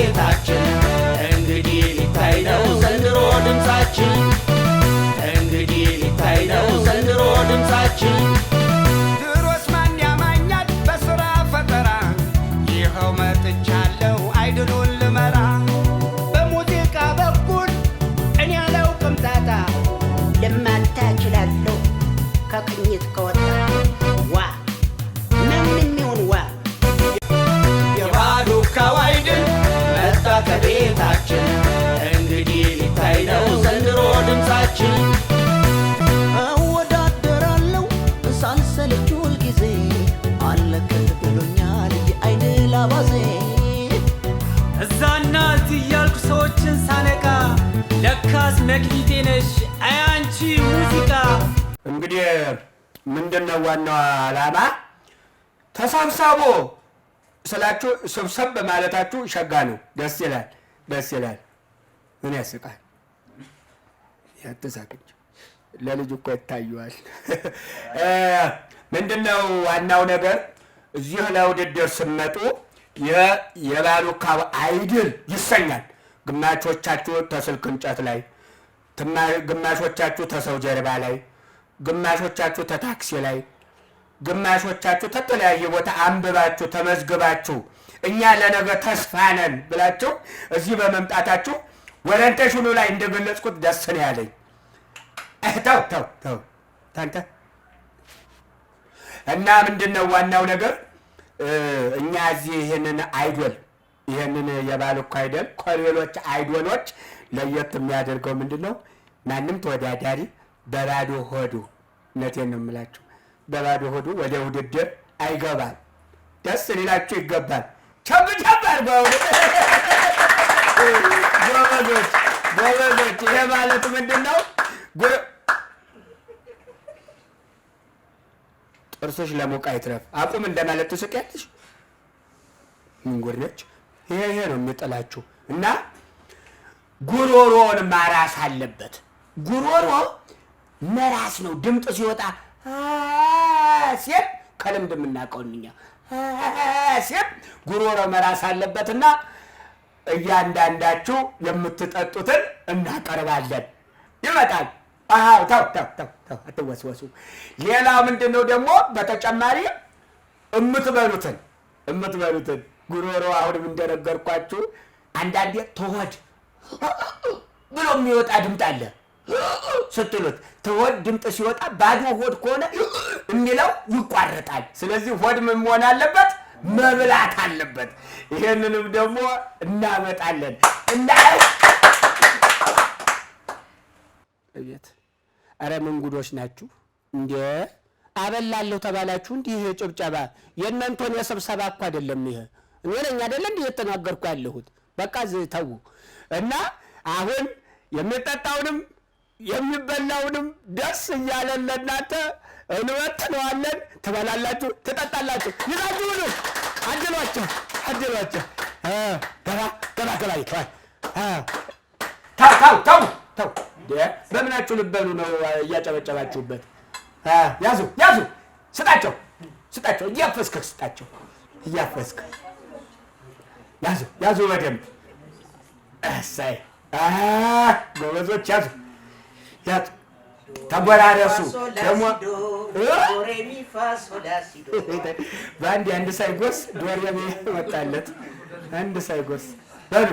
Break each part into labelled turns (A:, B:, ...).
A: ከቤታችን። እንግዲህ ሊታይ ነው ዘንድሮ ድምፃችን። እንግዲህ ሊታይ ነው ዘንድሮ ድምፃችን።
B: ድሮስ ማን ያማኛል በስራ ፈጠራ? ይኸው መጥቻለሁ አይድሉን ልመራ። በሙዚቃ በኩል እኔ አላውቅም ጣጣ።
C: ልማታ እችላለሁ ከቅኝት ከወጣ ዋ ማንም ይሁን ዋ።
A: የባሉካው አይድል መጣ ከቤታችን። እንግዲህ ሊታይ ነው ዘንድሮ ድምፃችን።
D: እወዳደራለሁ ሳልሰለች ሁልጊዜ፣ አለቅህ ብሎኛል የአይን ላባዜ።
E: እዛና እዚህ እያልኩ ሰዎችን ሳነቃ ለካስ መክሊቴ ነሽ አይ አንቺ ሙዚቃ።
F: እንግዲህ ምንድን ነው ዋናው ዓላማ? ተሰብሰቡ ስላችሁ ስብሰብ በማለታችሁ ሸጋ ነው። ደስ ይላል፣ ደስ ይላል። ምን ያስቃል? ያተሳቅ እንጂ ለልጅ እኮ ይታየዋል። ምንድን ነው ዋናው ነገር? እዚህ ለውድድር ስመጡ የባሉካው አይድል ይሰኛል። ግማሾቻችሁ ተስልክ እንጨት ላይ፣ ግማሾቻችሁ ተሰው ጀርባ ላይ፣ ግማሾቻችሁ ተታክሲ ላይ፣ ግማሾቻችሁ ተተለያየ ቦታ አንብባችሁ ተመዝግባችሁ እኛ ለነገ ተስፋ ነን ብላችሁ እዚህ በመምጣታችሁ orientation ኑ ላይ እንደገለጽኩት ደስ ነው ያለኝ። ተው ተው ተው ታንተ። እና ምንድን ነው ዋናው ነገር? እኛ እዚህ ይህንን idol፣ ይህንን የባሉካ idol ከሌሎች idol ኦች ለየት የሚያደርገው ምንድን ነው? ማንም ተወዳዳሪ በባዶ ሆዱ፣ እውነቴን ነው የምላችሁ፣ በባዶ ሆዱ ወደ ውድድር አይገባም። ደስ ሊላችሁ ይገባል። ቸብ ቸብ አድርገው ጎበዞች፣ ጎበዞች። ይሄ ማለት ምንድን ነው? ጥርስሽ ለሞቃ ይትረፍ። አቁም እንደማለት ትስቂያለሽ። ምን ጉድ ነች? ይሄ ይሄ ነው የሚጥላችሁ። እና ጉሮሮን ማራስ አለበት። ጉሮሮ መራስ ነው። ድምጥ ሲወጣ ሲል ከልምድ የምናውቀው እኛ ሲል ጉሮሮ መራስ አለበትና እያንዳንዳችሁ የምትጠጡትን እናቀርባለን። ይመጣል። አዎ ተው ተው ተው ተው፣ አትወስወሱ። ሌላው ምንድን ነው ደግሞ በተጨማሪ የምትበሉትን ጉሮሮ አሁንም እንደነገርኳችሁ አንዳንዴ ተሆድ ብሎ የሚወጣ ድምጥ አለ ስትሉት ተሆድ ድምጥ ሲወጣ ባዶ ሆድ ከሆነ የሚለው ይቋረጣል። ስለዚህ ሆድ ምን መሆን አለበት? መብላት አለበት። ይሄንንም ደግሞ እናመጣለን እና እቤት ኧረ ምን ጉዶች ናችሁ እንዴ! አበላለሁ ተባላችሁ እንዲህ ይሄ ጭብጨባ የእናንተን የስብሰባ እኮ አይደለም። ይሄ እኔ ነኝ አይደለ እንዲህ እየተናገርኩ ያለሁት። በቃ ተዉ እና አሁን የሚጠጣውንም የሚበላውንም ደስ እያለን ለእናንተ እንበትነዋለን። ትበላላችሁ፣ ትጠጣላችሁ። ይዛችሁ ሁሉ አድሏቸው፣ አድሏቸው። ገባ ገባ ገባ ይተዋል። ተው ተው ተው ተው። በምናችሁ ልበሉ ነው እያጨበጨባችሁበት? ያዙ ያዙ፣ ስጣቸው ስጣቸው፣ እያፈስክ ስጣቸው፣ እያፈስክ ያዙ ያዙ በደንብ። እሰይ ጎበዞች፣ ያዙ ያዙ፣ ተጎራረሱ። ደግሞ በአንድ አንድ ሳይጎርስ ዶሬ መጣለት። አንድ ሳይጎርስ በሉ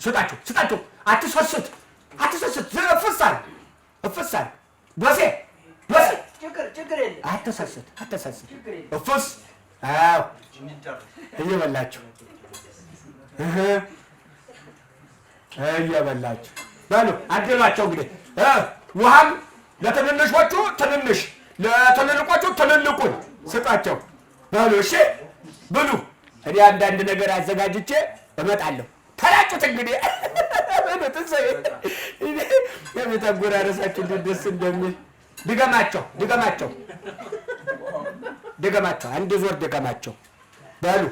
F: ስጣቸው ስጣቸው፣ አትሰስት አትሰስት። እፍሳል እፍሳል፣ ዶሴ ዶሴ፣ አትሰስት አትሰስት፣ እፍስ። አዎ እየበላችሁ እየበላችሁ በሉ አድሏቸው። እንግዲህ ውሃም ለትንንሾቹ ትንንሽ ለትልልቆቹ ትልልቁን ስጧቸው። በሉ እሺ ብሉ። እኔ አንዳንድ ነገር አዘጋጅቼ እመጣለሁ። ተላጩት እንግዲህ የቤት አጎራረሳችሁ እንዴት ደስ እንደሚል። ድገማቸው ድገማቸው ድገማቸው፣ አንድ ዞር ድገማቸው። በሉ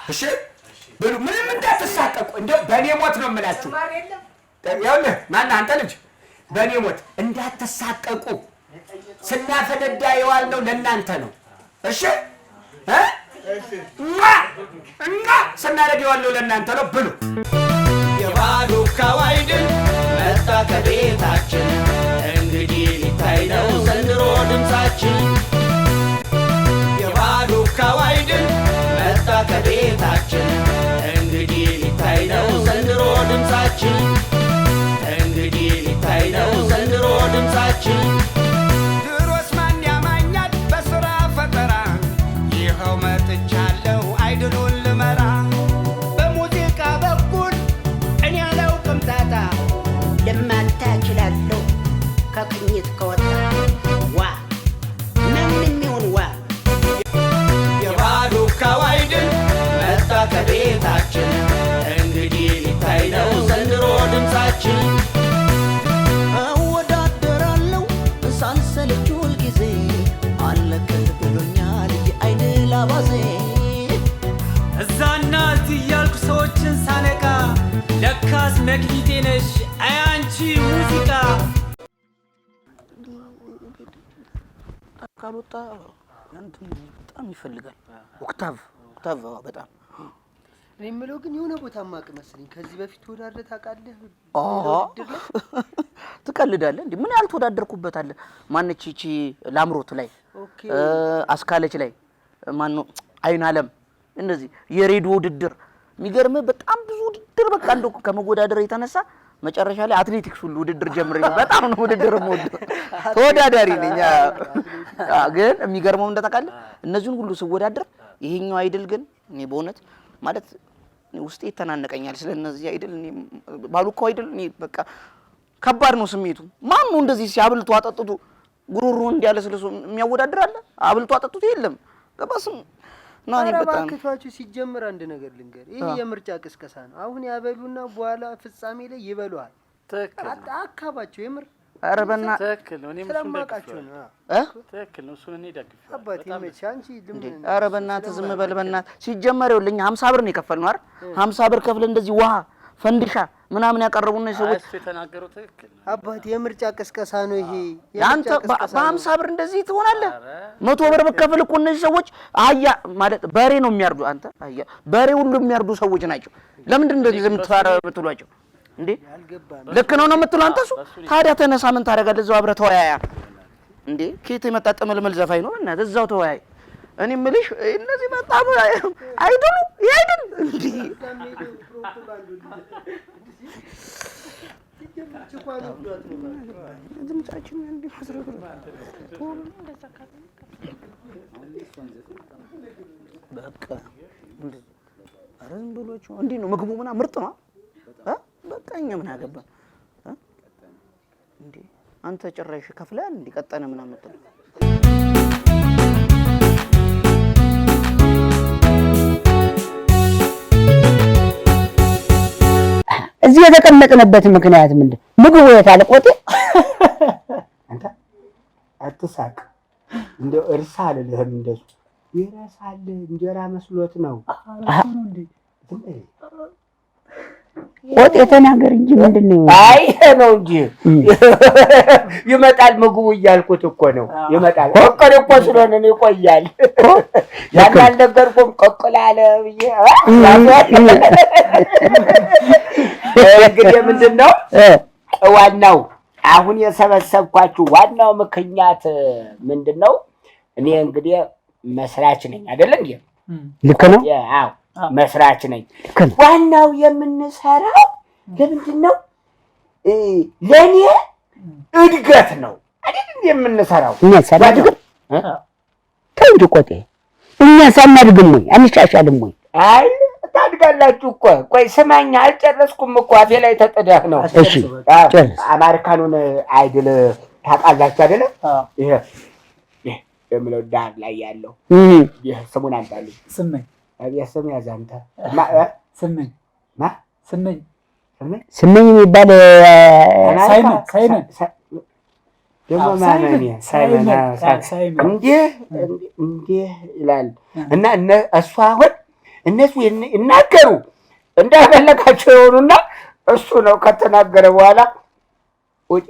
F: እሺ ብሉ። ምንም እንዳትሳቀቁ። እንደው በእኔ ሞት ነው የምላችሁ። ይኸውልህ ማነህ አንተ ልጅ፣ በእኔ ሞት እንዳትሳቀቁ። ስናፈነዳ የዋልነው ለእናንተ ነው። እሺ እ እና ስናደርግ የዋለው ለእናንተ ነው። ብሉ።
A: የባሉካው አይድል መጣ ከቤታችን፣ እንግዲህ ሊታይ ነው ዘንድሮ ድምፃችን። የባሉካው አይድል መጣ ከቤታችን፣ እንግዲህ ሊታይ ነው ዘንድሮ ድምፃችን። እንግዲህ ሊታይ ነው ዘንድሮ ድምፃችን።
B: ድሮስ ማን ያማኛል በስራ ፈጠራ፣ ይኸው መጥቻለሁ አይድሉን ልመራ። በሙዚቃ በኩል እኔ አላውቅም ጣጣ።
C: ልማታ እችላለሁ ከቅኝት ከወጣ ዋ ማንም ይሁን ዋ።
A: የባሉካው አይድል መጣ ከቤታችን፣ እንግዲህ ሊታይ ነው ዘንድሮ ድምፃችን።
D: እወዳደራለሁ ሳልሰለች ሁልጊዜ፣ አለቅህ ብሎኛል የአይን ላባዜ።
E: እዛና እዚህ እያልኩ ሰዎችን ሳነቃ ለካስ መክሊቴ ነሽ አይ አንቺ ሙዚቃ።
D: ካልወጣ እንትን በጣም ይፈልጋል። Octave octave፣ አዎ፣ በጣም።
G: እኔ የምለው ግን የሆነ ቦታ ማቅ መሰለኝ። ከዚህ በፊት ተወዳድረህ ታውቃለህ? ውድድር ላይ?
D: ትቀልዳለህ እንዴ? ምን ያልተወዳደርኩበት አለ? ማነች ይቺ ላምሮት ላይ፣ አስካለች ላይ፣ ማነው አይን አለም፣ እንደዚህ የሬዲዮ ውድድር፣ የሚገርምህ በጣም ብዙ ውድድር፣ በቃ እንደው ከመወዳደር የተነሳ መጨረሻ ላይ አትሌቲክስ ሁሉ ውድድር ጀምሬ ነው። በጣም ነው ውድድር የምወደው፣ ተወዳዳሪ ነኝ። አዎ፣ ግን የሚገርመው እንደታውቃለህ እነዚህን ሁሉ ስወዳደር ይሄኛው አይድል ግን እኔ በእውነት ማለት እኔ ውስጤ ይተናነቀኛል። ስለ እነዚህ አይድል፣ እኔ ባሉካው አይድል፣ እኔ በቃ ከባድ ነው ስሜቱ። ማን ነው እንደዚህ ሲያብልቶ አጠጥቶ ጉሮሮን እንዲያለስልሶ የሚያወዳድር አለ? አብልቶ አጠጥቶ የለም። ገባስም እና እኔ
G: ኧረ
D: በጣም
G: እባክህ ተዋቸው። ሲጀምር አንድ ነገር ልንገር፣ ይሄ የምርጫ ቅስቀሳ ነው። አሁን ያበሉና በኋላ ፍጻሜ ላይ ይበሉሃል።
H: ትክክል።
G: አካባቸው የምር።
D: ኧረ በእናትህ።
H: ትክክል ነው። እኔም እሱን
G: ስለማውቃቸው
H: ደግፌዋለሁ።
G: ነው።
D: እ?
H: ትክክል ነው። እሱን እኔ ደግፌዋለሁ።
G: አባቴ
H: በጣም
G: ይመችህ። አንቺ
D: እንዴ
G: ልምን
D: ኧረ በእናትህ ዝም በል በእናትህ። ሲጀመር ይኸውልህ እኛ 50 ብር ነው የከፈልነው አይደል? 50 ብር ከፍለን እንደዚህ ውሃ ፈንዲሻ ምናምን ያቀረቡ እነዚህ
H: አይ
D: ሰዎች
H: እሱ የተናገረው ትክክል ነው።
G: አባቴ የምርጫ ቅስቀሳ ነው ይሄ።
D: አንተ
G: የምርጫ ቅስቀሳ ነው።
D: በ50 ብር እንደዚህ ትሆናለህ? 100 ብር ብከፍል እኮ እነዚህ ሰዎች አህያ ማለት በሬ ነው የሚያርዱ። አንተ አህያ በሬ ሁሉ የሚያርዱ ሰዎች ናቸው። ለምንድን እንደዚህ የምትፈራ የምትሏቸው እንዴ?
G: አልገባም።
D: ልክ ነው ነው የምትለው አንተ? እሱ ታዲያ ተነሳ፣ ምን ታደርጋለህ? እዛው አብረህ ተወያያ እንዴ። ከየት የመጣ ጥምልምል ዘፋኝ ነው? እናትህ እዛው ተወያይ። እኔ የምልሽ እነዚህ በጣም አይድሉ፣ ይሄ አይድል እንዴ? ድምጻችን እንዲህ በቃ ኧረ ዝም ብሎች እንዲህ ነው ምግቡ ምናምን ምርጥ ነው እ? በቃ እኛ ምን አገባን እ? እንዴ አንተ ጭራሽ ከፍለሃል እንዴ? ቀጠነ ምናምን የምትለው።
C: እዚህ የተቀመጥንበት ምክንያት ምንድን? ምግቡ የት አለ ቆጤ?
F: አንተ አትሳቅ። እንደው እርሳ አልልህም፣ እንደሱ ይረሳል። እንጀራ መስሎት ነው። ዝም በል።
C: ቆጤ ተናገር እንጂ ምንድን ነው?
F: አይ ነው እንጂ ይመጣል ምግቡ እያልኩት እኮ ነው። ይመጣል። ቆቀል እኮ ስለሆነ ነው ይቆያል። ያን አልነገርኩም። ቆቅል አለ ብዬ እንግዲህ ምንድን ነው ዋናው አሁን የሰበሰብኳችሁ ዋናው ምክንያት ምንድን ነው? እኔ እንግዲህ መስራች ነኝ አይደለ እንዴ?
C: ልክ ነው።
F: አዎ መስራች ነኝ።
C: ልክ ነው።
F: ዋናው የምንሰራው ለምንድን ነው? ለእኔ እድገት ነው አይደል እንዴ የምንሰራው?
C: እኛ ሳናድግም? ተው እንጂ ቆጤ፣ እኛ ሳናድግም ወይ አንሻሻልም ወይ?
F: አይ ታድጋላችሁ እኮ። ቆይ ስማኝ፣ አልጨረስኩም እኮ፣ አፌ ላይ ተጥደህ ነው።
C: እሺ ጨርስ።
F: አሜሪካኑን አይድል ታውቃላችሁ አይደለ? ይሄ ይሄ የምለው ዳር ላይ ያለው ይሄ ስሙን አምጣልኝ።
E: ስመኝ።
F: አቤት ስም ያዝ አንተ። ማ እ?
E: ስመኝ።
F: ማ?
E: ስመኝ።
F: ስመኝ።
C: ስመኝ የሚባል
E: ሳይመን ሳይመን።
F: ደግሞ
E: አዎ፣
F: ማመን
E: ሳይመን፣
F: ሳይመን አዎ፣
E: ሳይመን፣ ሳይመን።
F: እንዲህ እንዲህ ይላል እና እሱ አሁን እነሱ ይናገሩ እንዳፈለጋቸው የሆኑና እሱ ነው ከተናገረ በኋላ ውጪ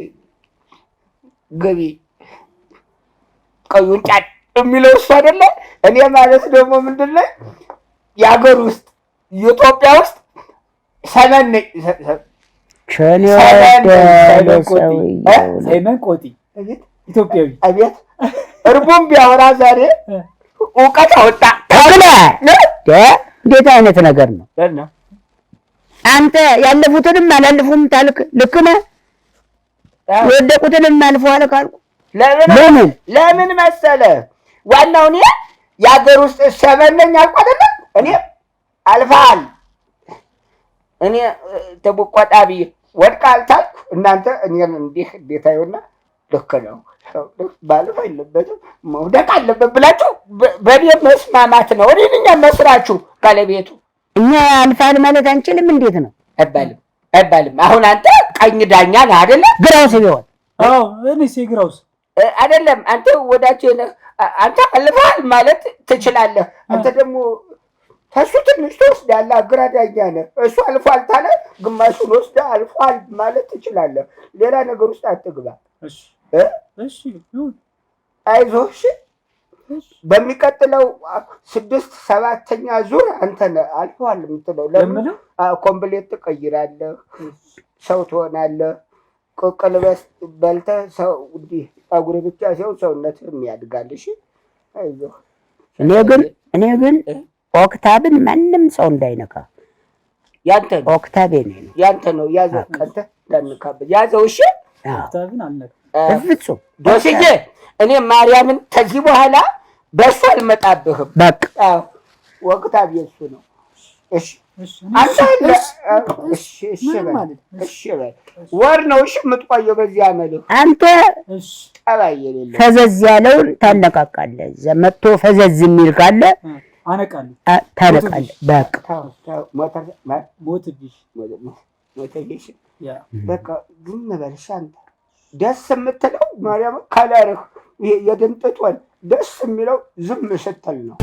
F: ግቢ ቀዩን ጫን የሚለው እሱ አይደለ? እኔ ማለት ደግሞ ምንድን ነኝ? የአገር ውስጥ ኢትዮጵያ ውስጥ ሰመን ነኝ።
C: ቸን
F: ሰመን ነኝ።
C: የወደደ
F: ሰመን ቆጢ
C: ሰውዬው
E: ሳይመን ቆጢ ኢትዮጵያዊ።
F: አቤት እርቡም ቢያወራ ዛሬ እውቀት አወጣ።
C: ተክለ እንዴት አይነት ነገር ነው? አንተ ያለፉትንም አላልፉም ታልክ ልክ ነህ። የወደቁትንም አልፈዋል ካልኩ
F: ለምን
C: ለምን
F: ለምን መሰለ ዋናው እኔ የሀገር ውስጥ ሰመን ነኝ አልኩ አይደለ? እኔ አልፈሃል፣ እኔ ተቦቆጣ ብዬ ወድቃል ታልኩ እናንተ እኔን እንዲህ እንዴት አዩና ልክ ነው ባለፍ የለበትም መውደቅ አለበት ብላችሁ በእኔ መስማማት ነው። እኔን እኛ መስራችሁ ባለቤቱ
C: እኛ አልፈሃል ማለት አንችልም። እንዴት ነው?
F: አይባልም አይባልም። አሁን አንተ ቀኝ ዳኛ ነህ አይደለ?
C: ግራውስ ቢሆን
E: አዎ እኔስ የግራውስ
F: አይደለም አንተ ወዳጅ ነህ። አንተ አልፈሃል ማለት ትችላለህ። አንተ ደግሞ ከእሱ ትንሽ ትወስዳለህ። ግራ ዳኛ ነህ። እሱ አልፏል ታለ ግማሹን ወስደህ አልፏል ማለት ትችላለህ። ሌላ ነገር ውስጥ አትግባ።
E: እሺ
F: እ?
E: እሺ ይሁን።
F: አይዞህ እሺ። በሚቀጥለው 6 7ኛ ዙር አንተ ነህ አልፈዋል የምትለው። ለምን
E: ለምለው
F: complete ትቀይራለህ፣ ሰው ትሆናለህ። ቅቅል በልተህ ሰው እንዲህ ጠጉር ብቻ ሲሆን ሰውነትህም ያድጋል። እሺ አይዞህ።
C: እኔ ግን octave ን ማንም ሰው እንዳይነካ።
F: ያንተ ነው
C: octave የኔ ነው።
F: ያንተ ነው። ያዘው፣ አንተ እንዳንካበት ያዘው። እሺ
E: octave ን አልነካም።
C: በፍጹም
F: ዶስዬ፣ እኔ ማርያምን ከዚህ በኋላ በእሱ አልመጣብህም።
C: በቃ
F: አዎ octave የእሱ ነው። እሺ
E: እሺ
F: አንተ እሺ እሺ በል እሺ በል። ወር ነው እሺ የምትቆየው በዚህ አመልህ
C: አንተ
E: እሺ
F: ጠባይ የሌለው
C: ፈዘዝ ያለውን ታነቃቃለህ። እዛ መጥቶ ፈዘዝ የሚል ካለ
E: አነቃለሁ።
C: ታነቃለህ። በቃ
F: ተው ተው ሞተር
E: motivation
F: motivation
E: yeah
F: በቃ ዝም በል እሺ። አንተ ደስ የምትለው ማርያም color ህ ይሄ የድምጥቷን ደስ የሚለው ዝም ስትል ነው።